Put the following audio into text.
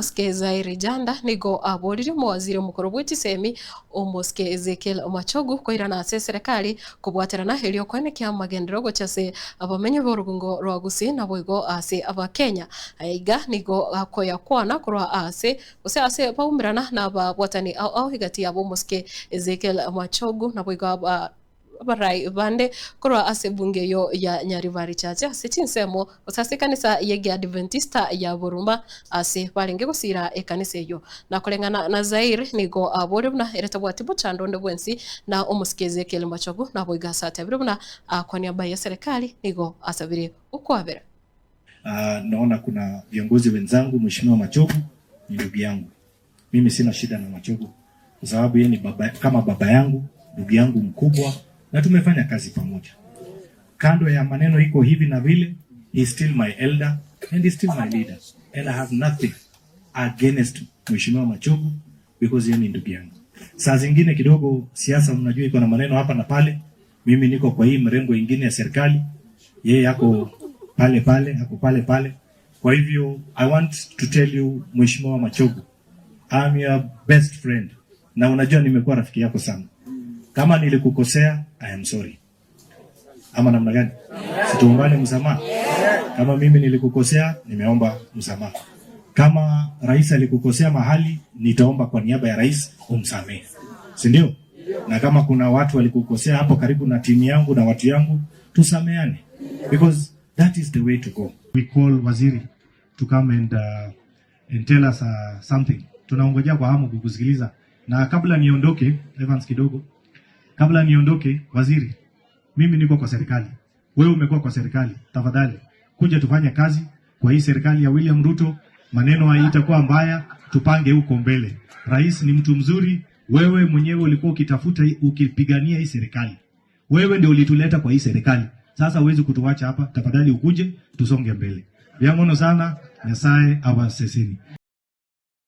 Omosike Zairi Janda nigo aboririe omowaziri omokoro bwe chisemi Omosike Ezekiel Machogu koirana ase eserekari kobwaterana erio koenekia amagenderero gochia ase abamenyi b'orugungo rwa Gusii naboigo ase Abakenya. Aya iga nigo akoyakwana korwa ase gose ase baumerana na ababwatani ao ao egati yabo Omosike Ezekiel Machogu naboigo aba Abarai bande korwa ase ebunge eyio ya Nyaribari Church ase chinsemo gose ase ekanisa y'Egeadventista ya Buruma ase barenge gosiira ekanisa eyio. Na koreng'ana na Zaire nigo aboria buna ere tabwati mochando onde bwensi na omosike Ezekiel Machogu naboigo ase atebire buna kwa niaba y'eserekari nigo asabire okwabera. Naona kuna viongozi wenzangu, Mheshimiwa Machogu ni ndugu yangu. Mimi sina shida na Machogu kwa sababu yeye ni baba, kama baba yangu, ndugu yangu mkubwa, na tumefanya kazi pamoja. Kando ya maneno iko hivi na vile, he is still my elder and he is still my leader and I have nothing against Mheshimiwa Machogu because yeye ni ndugu yangu. Saa zingine kidogo siasa, mnajua iko na maneno hapa na pale. Mimi niko kwa hii mrengo ingine ya serikali, yeye yako pale pale, ako pale pale. Kwa hivyo I want to tell you Mheshimiwa Machogu, I'm your best friend, na unajua nimekuwa rafiki yako sana. Kama nilikukosea, I am sorry. Ama namna gani? Si tuombane msamaha? Kama mimi nilikukosea, nimeomba msamaha. Kama rais alikukosea mahali, nitaomba kwa niaba ya rais umsamehe, si ndio? Na kama kuna watu walikukosea hapo karibu na timu yangu na watu yangu, tusameane because that is the way to go. We call waziri to come and tell us something. Tunaongojea kwa hamu kukusikiliza, na kabla niondoke, Evans kidogo, kabla niondoke, waziri, mimi niko kwa serikali, wewe umekuwa kwa serikali, tafadhali kuja tufanye kazi kwa hii serikali ya William Ruto. Maneno haitakuwa mbaya, tupange huko mbele. Rais ni mtu mzuri, wewe mwenyewe ulikuwa ukitafuta ukipigania hii serikali, wewe ndio ulituleta kwa hii serikali. Sasa huwezi kutuacha hapa, tafadhali ukuje tusonge mbele. Vyamono sana, Nyasaye awaseseni.